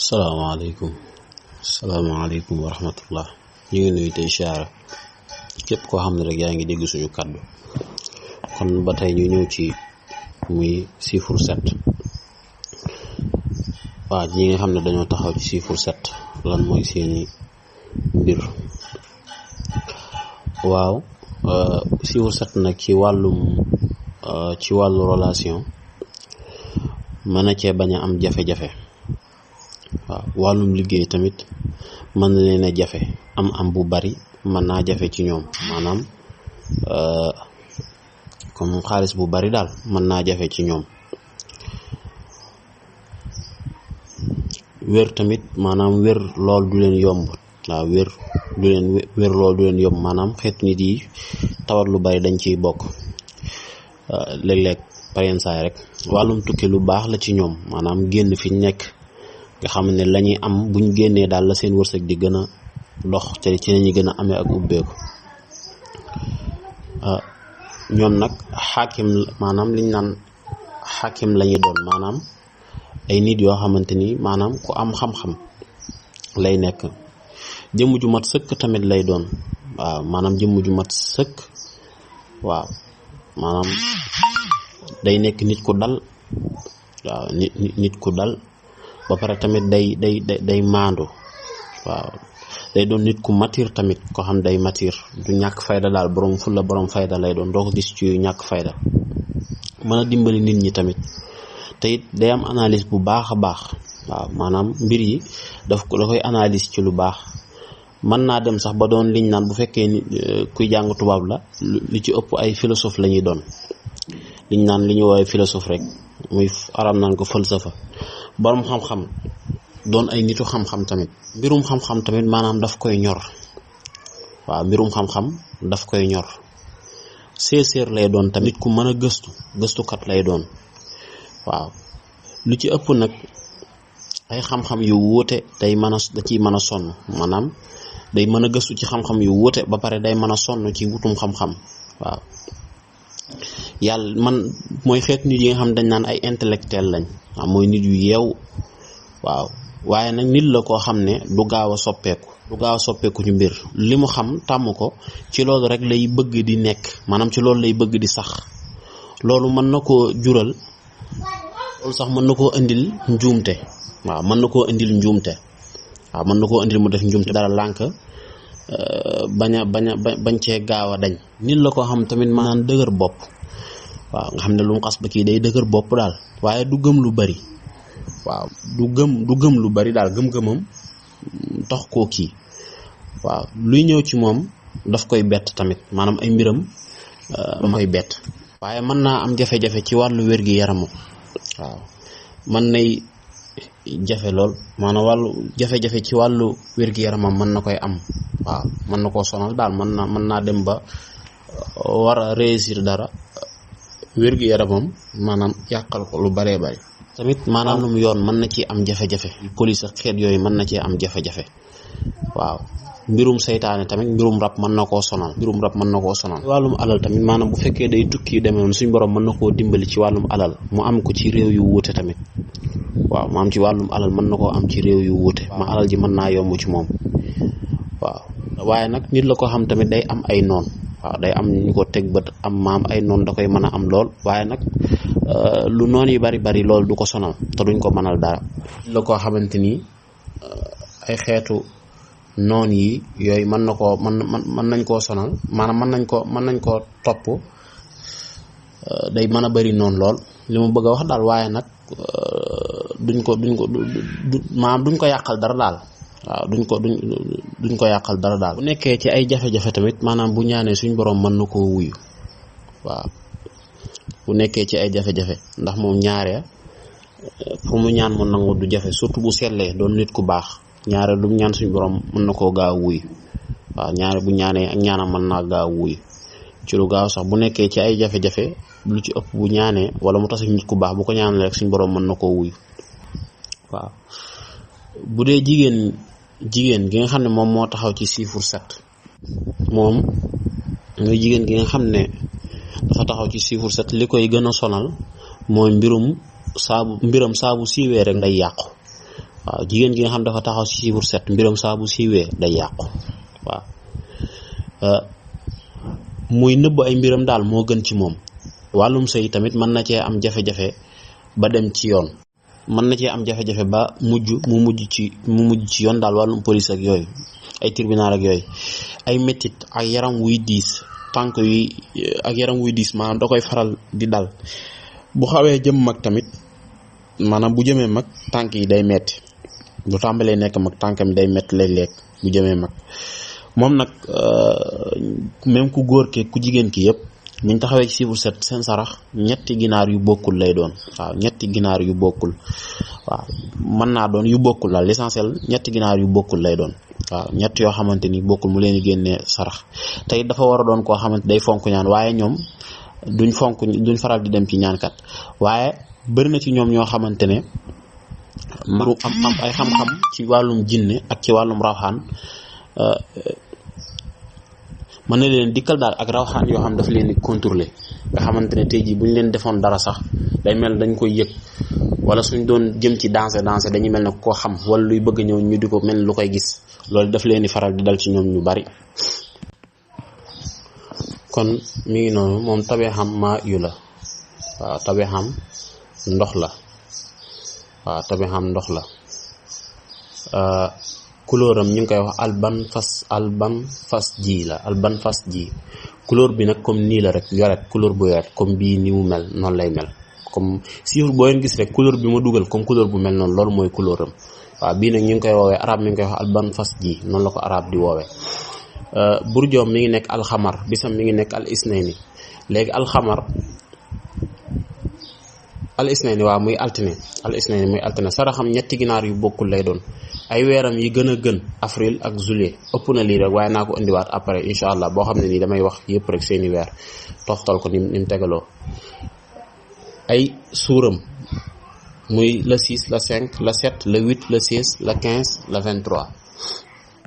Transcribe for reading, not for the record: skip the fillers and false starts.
salaamaaleykum wa rahmatullah. ñu ngi nuyu tey siyaara képp koo xam ne rek yaa ngi dégg suñu kàddu. kon ba tey ñu ñëw ci muy chiffre 7. waaw ñi nga xam ne dañoo taxaw ci chiffre 7 lan mooy seeni mbir. waaw chiffre 7 nag ci wàllu relation mën na cee bañ a am jafe-jafe. waaw wàllum liggéey tamit mën na leen a jafe am bu bari mën naa jafe ci ñoom, maanaam comme xaalis bu bari daal mën naa jafe ci ñoom. wér tamit maanaam wér lool du leen yomb. waaw wér lool du leen yomb, maanaam xeetu nit yi tawat lu bari dañ ciy bokk. léeg-léeg parensaay rek wàllum tukki lu baax la ci ñoom, maanaam génn fi ñu nekk nga xam ne la ñuy am buñ génnee daal la seen wërsëg di gën a dox te ci lañuy gën a amee ak ubbeeku. ñoom nag xaakim maanaam liñ naan xaakim lañuy doon, maanaam ay nit yoo xamante ni maanaam ku am xam-xam lay nekk. jëmm ju mat sëkk tamit lay doon. waaw maanaam jëmm ju mat sëkk. waaw maanaam day nekk nit ku dal. waaw nit ku dal ba pare tamit day maandu. waaw day doon nit ku mature tamit ko xam day mature, du ñàkk fayda daal, borom fulla borom fayda lay doon, doo ko gis ci ñàkk fayda. mën a dimbali nit ñi tamit te it day am analyse bu baax a baax. waaw maanaam mbir yi da koy analyse ci lu baax. mën naa dem sax ba doon liñ naan bu fekkee ni kuy jàng tubaab la li ci ëpp ay philosophe la ñuy doon. liñ naan li ñu woowee philosophe rek muy arab naan ko falsafa. borom xam-xam doon ay nitu xam-xam tamit. mbirum xam-xam tamit maanaam daf koy ñor. waaw mbirum xam-xam daf koy ñor. séeséer lay doon tamit ku mën a gëstukat lay doon. waaw lu ci ëpp nag ay xam-xam yu wuute da ciy mën a sonn, maanaam day mën a gëstu ci xam-xam yu wuute ba pare day mën a sonn ci wutum xam-xam. waaw yàlla man mooy xeet nit yi nga xam dañ naan ay intellectuel lañ. waaw mooy nit yu yeew. waaw waaye nag nit la koo xam ne du gaaw a soppeeku ci mbir. li mu xam tàmm ko ci loolu rek lay bëgg di nekk, maanaam ci loolu lay bëgg di sax. loolu mën na koo jural, loolu sax mën na koo indil njuumte. waaw mën na koo indil njuumte. waaw mën na koo indil mu def njuumte dara lànk bañ cee gaaw a dañ. nit la koo xam tamit maanaam dëgër bopp. waaw nga xam ne lu mu xas ba kii day dëgër bopp daal, waaye du gëm lu bari. waaw du gëm lu bari daal, gëm-gëmam tax koo kii. waaw luy ñëw ci moom daf koy bett tamit, maanaam ay mbiram da koy bett. waaye mën naa am jafe-jafe ci wàllu wér-gi-yaramam. waaw mën nay jafe lool, maanaam wàllu jafe-jafe ci wàllu wér-gi-yaramam mën na koy am. waaw mën na koo sonal daal, mën naa dem ba war a réussir dara, wér-gi-yaramam maanaam yàqal ko lu baree bari. tamit maanaam lu mu yoon mën na ci am jafe-jafe. police ak xeet yooyu mën na ci am jafe-jafe. waaw mbirum seytaane tamit, mbirum rab mën na koo sonal. wàllum alal tamit maanaam bu fekkee day tukki yu demee noonu suñ borom mën na koo dimbali ci wàllum alal mu am ko ci réew yu wuute tamit. waaw mu am ci wàllum alal mën na koo am ci réew yu wuute, ma alal ji mën naa yomb ci moom. waaw waaye nag nit la ko xam tamit day am ay noon. waaw day am ñu ko teg bët, am maam ay noon da koy mën a am lool, waaye nag lu noon yi bari lool du ko sonal te duñ ko mënal dara. la koo xamante ni ay xeetu noon yi yooyu mën nañ koo sonal, maanaam mën nañ koo topp. day mën a bari noonu lool li mu bëgg a wax daal, waaye nag maanaam duñ ko yàqal dara daal. waaw duñ ko yàqal dara daal. bu nekkee ci ay jafe-jafe tamit maanaam bu ñaanee suñ borom mën na koo wuyu. waaw bu nekkee ci ay jafe-jafe ndax moom ñaare fu mu ñaan mu nangu du jafe, surtout bu sellee doon nit ku baax. ñaare lu mu ñaan suñ borom mën na koo gaaw wuyu. waaw ñaare bu ñaanee ak ñaanam mën naa gaaw wuyu ci lu gaaw sax. bu nekkee ci ay jafe-jafe lu ci ëpp bu ñaanee wala mu tase nit ku baax bu ko ñaanee rek suñ borom mën na koo wuyu. waaw bu dee jigéen gi nga xam ne moom moo taxaw ci chiffre 7, moom mooy jigéen gi nga xam ne dafa taxaw ci chiffre 7. li koy gën a sonal mooy mbiram saabu siiwee rek day yàqu. waaw jigéen gi nga xam dafa taxaw ci chiffre 7 mbiram saa bu siiwee day yàqu waaw muy nëbb ay mbiram daal moo gën ci moom. wàllum sëy tamit mën na cee am jafe-jafe ba dem ci yoon, mën na cee am jafe-jafe ba mu mujj ci yoon daal, wàllum police ak yooyu, ay tribunal ak yooyu. ay métit ak yaram wuy diis, tànk yi ak yaram wuy diis maanaam da koy faral di dal. bu xawee jëm mag tamit maanaam bu jëmee mag tànk yi day metti, bu tàmbalee nekk mag tànkam day metti léeg-léeg bu jëmee mag. moom nag même ku góor ke ku jigéen ki yëpp niñ taxawee ci chiffre 7 seen sarax ñetti ginaar yu bokkul lay doon. waaw ñetti ginaar yu bokkul, waaw mën naa doon yu bokkul daal, l'essentiel ñetti ginaar yu bokkul lay doon. waaw ñett yoo xamante ni bokkul mu leen di génnee sarax. tey dafa war a doon koo xamante day fonk ñaan, waaye ñoom duñ faral di dem ci ñaankat, waaye bëri na ci ñoom ñoo xamante ne mu am ay xam-xam ci wàllum jinne ak ci wàllum rawxaan. mën na leen dikkal daal ak rawxaan yoo xam daf leen di contrôler, nga xamante ne tey jii bu ñu leen defoon dara sax day mel dañ koy yëg, wala suñ doon jëm ci danse dañuy mel ne koo xam, wala luy bëgg ñëw ñu di ko mel lu koy gis. loolu daf leen di faral di dal ci ñoom ñu bari. kon mi ngi noonu, moom tabe xam maa yu la. waaw tabe xam ndox la. waaw tabe xam ndox la. couleuram ñu ngi koy wax alban fas ji la, alban fas ji. couleur bi nag comme nii la rek, yoret couleur bu yoret comme bii ni mu mel noonu lay mel. comme chiffre boo leen gis rek couleur bi ma dugal comme couleur bu mel noonu, loolu mooy couleuram. waaw bii nag ñu ngi koy woowee arab mi ngi koy wax alban fas ji, noonu la ko arab di woowee. burjoom mi ngi nekk alxamar, bisam mi ngi nekk al isnayni. léegi alxamar al isnayni waaw muy altine, al isnayni muy altine. saraxam ñetti ginaar yu bokkul lay doon. ay weeram yi gën a gën avril ak juillet, ëpp na lii rek waaye naa ko indiwaat après incha allah, boo xam ne nii damay wax yëpp rek seeni weer toftal ko ni mu tegaloo. ay suuram muy le 6 le 5 le 7 le 8 le 16 le 15 le 23.